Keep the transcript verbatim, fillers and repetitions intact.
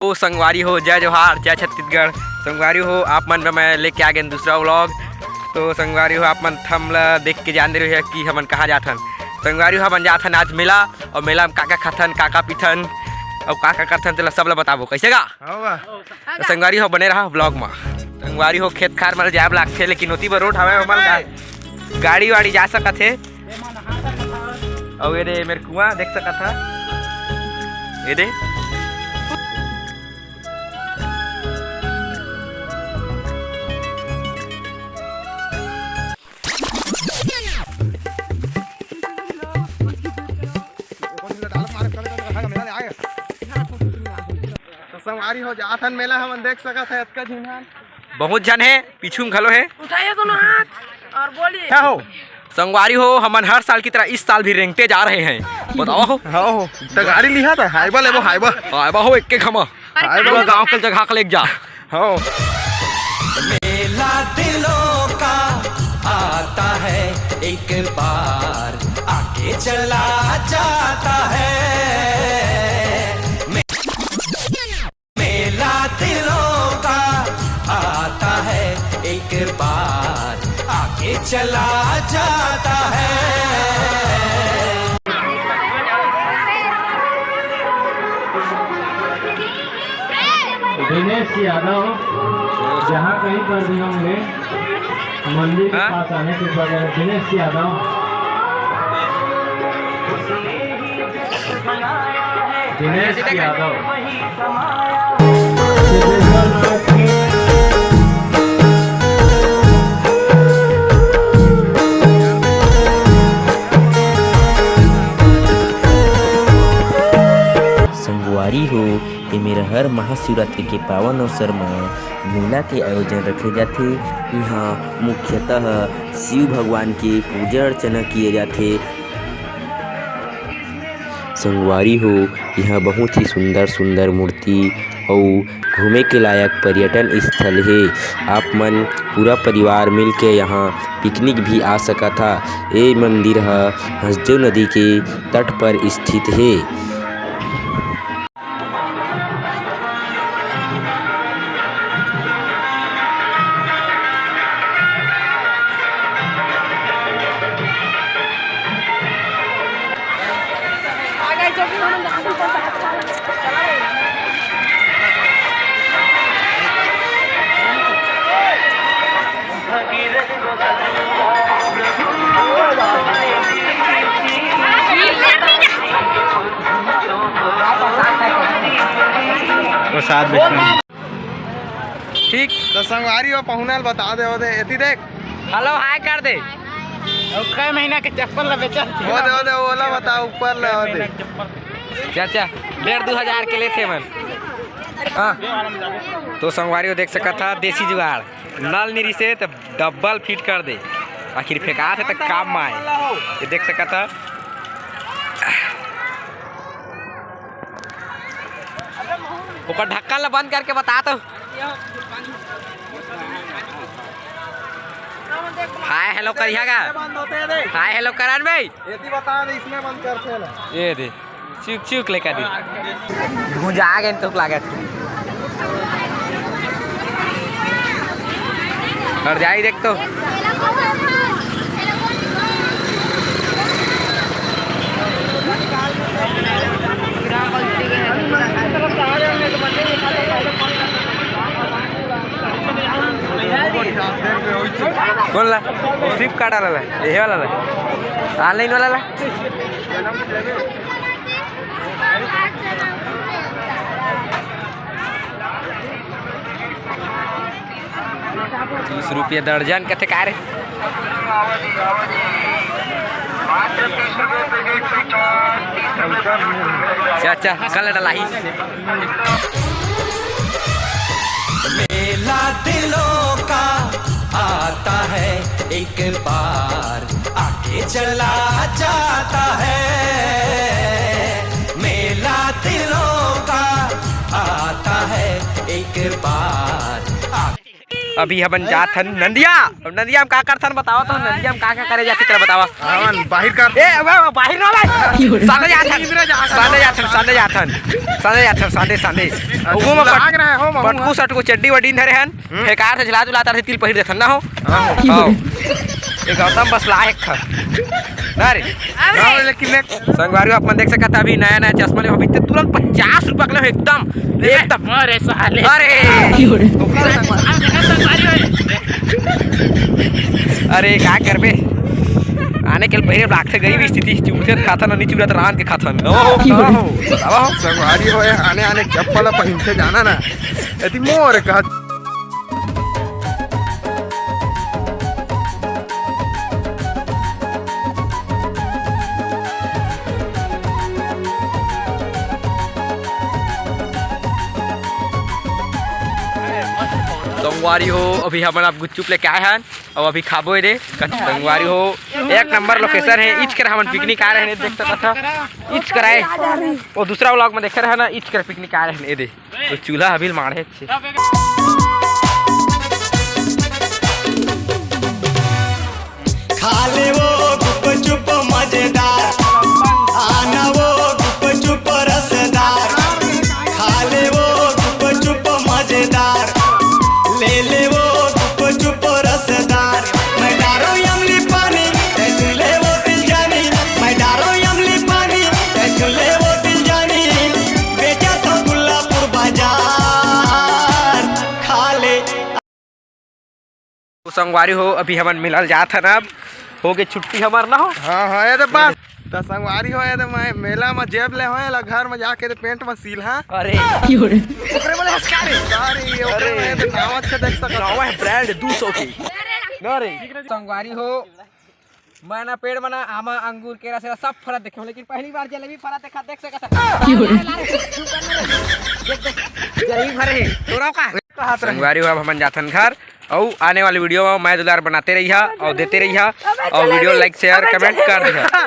ओ संगवारी हो, जय जोहार, जय छत्तीसगढ़। संगवारी हो, आप मन बर मैं लेके आ गेन दूसरा vlog। तो संगवारी हो, आप मन थम ला देख के जान दे रहे हो कि हमन कहाँ जाथन। संगवारी हो, हमन जाथन आज मेला, और मेला में का का खाथन, का का पीथन, और का का करथन, तेला सब ला बताबो। कैसे गा? हाँ बा। तो संगवारी हो, बने रहा vlog में। संगवारी हो, खेत खार में जाए ला लागथे, लेकिन ओती बर रोड हवय, ओमन गा-, गाड़ी वाड़ी जा सकत हे। अउ ये दे मेर कुआं देख सकत हा, ये दे। तो संगवारी हो, जाथन मेला, हमन देख सकत हा, अतका झिन हन। बहुत झन हे, पीछू में घलो हे। उठाइए दोनों हाथ और बोलिए। क्या हो? संगवारी हो, हमन हर साल की तरह इस साल भी रेंगते जा रहे हैं। बताओ हो। हाँ हो, तो गाड़ी लिहा था, हाइबा लेबो, हाइबा। हाइबा हो, एक के घमा। अरे हाइबा। पूरा गांव के जगह के लेके जा। हाँ। मेला दिलों का आता है एक बार, आके चला जाता है। मेला दिलों का आता है एक बार, आके चला जाता है। दिनेश यादव, जहाँ कहीं पर भी होंगे, मंदिर के हाँ? पास आने के बजाय दिनेश यादव, दिनेश यादव। संगवारी हो, ए मेर हर महाशिवरात्रि के पावन अवसर म मेला के आयोजन रखे जाथे। इहाँ मुख्यतः शिव भगवान के पूजा अर्चना किए जाथे। संगवारी हो, इहाँ बहुत ही सुंदर सुंदर मूर्ति अउ घूमे के लायक पर्यटन स्थल हे। आप मन पूरा परिवार मिल के यहाँ पिकनिक भी आ सकत हा। ए मंदिर ह हसदेव नदी के तट पर स्थित हे। प्रसाद विष्णु। ठीक। तो संगवारी हो, पहुना ल बता दे, ओ दे, एती देख। हेलो, हाय कर दे। अउ कै महीना के चप्पल ला बेचत हे। ओ दे, ओ दे, ओला बता, ऊपर ले, ओ दे। चाचा, डेढ़ दू हजार के लेथे मन। हाँ। तो संगवारी हो, देख सकत हा, देसी जुगाड़। नल नी रिसे त डबल फिट कर दे, आखिर फेंकात हे त काम म आए। ये देख सकत हा, ओकर ढक्कन ला बंद करके बता तो। हाय हेलो करिहा गा। हाय हेलो करन भाई। एती बता दे, इसमें बंद करथे ला। ये दे। चुक चुक लेकर दी। भुंजा गेन तो लागत। हट जाई देख तो। कौन ला? Flipkart वाला ला? ये वाला ला? Online वाला ला? तीस रुपया दर्जन कथे का रे? चाचा, कल डलाही। मेला दिलों का आता है एक बार, आके चला जाता है। मेला दिलों का आता है एक बार, आके अभी हमन जात हन नंदिया। अब नंदिया में का करथन बतावा तो, नंदिया में का का करे जाथे तेला बतावा। हमन बाहिर कर ए, अब, अब बाहिर ना भाई। सामने जात हन, सामने जात हन, सामने जात हन, सामने जात हन, सामने, सामने। वो में लाग रहा है, हो, पटकू सटकू चड्डी वड्डी धरे हन। हम्म। बेकार से झिला जुला तार से तिल पहिर देथन ना हो। हाँ। हाँ। ये गौतम बस लायक था। ना रे। अरे। हाँ, लेकिन एक संगवारी हो, आप मन देख सकत हव, अभी नया नया चश्मा ले, अभी ते तुरंत पचास रुपया के ले, एकदम, एकदम। अरे साले। अरे। अरे, का करबे? आने के पहले लागथे गरीब स्थिति, चुरथे त खाथन, नहीं चुरत रांध के खाथन। ओहो, ओहो, बतावा हो। संगवारी हो, आने आने चप्पल पहिन के जाना ना। एती मोर कहा। संगवारी हो, अभी हमन आप गुपचुप लेके आए हन, अब अभी खाबो ए दे। संगवारी हो, एक नंबर location है, इच कर हमन picnic आ रहे हैं, देख सकत ह, इच कर आए। वो दूसरा vlog में देखे रहे ना, इच कर picnic आ रहे हैं, ए दे। तो चूल्हा अभी माढ़े छे। खा ले वो गुपचुप मजेदार, आना वो गुपचुप रसदार। खा ले वो गुपचुप मजेदार, ले ले वो गुपचुप रसदार। मैं डारो अमली पानी, तै सुन ले वो दिल जानी। मैं डारो अमली पानी, तै सुन ले वो दिल जानी। बेचा तो गुल्लापुर बाजार, खा ले। तो संगवारी हो, अभी हमन मेला ल जात हन, अब हो गे छुट्टी हमर ना हो। हाँ, हाँ, ये तो बात। तो संगवारी हो, ये तो मैं मेला में जेब ले होए ला घर में जाके तो पेंट में सील, हाँ। अरे। ओकरे बोले हंसका रे। Sorry, ओकरे अरे। में तो नाव अच्छा देख सकत। नाव है brand दो सौ की। ना रे। संगवारी हो, मैं ना पेड़ में ना आमा, अंगूर, केरा, सेरा सब फरत देखे हूँ, लेकिन पहली बार जलेबी फरत देखा, देख सकत ह। देख, देख, जलेबी फरे हे, तोरा का? संगवारी हो, अब हमन जाथन घर, अउ आने वाले video में मैं दुलार बनाते रहिहा अउ देते रहिहा, अउ video like, share, comment कर दिहा।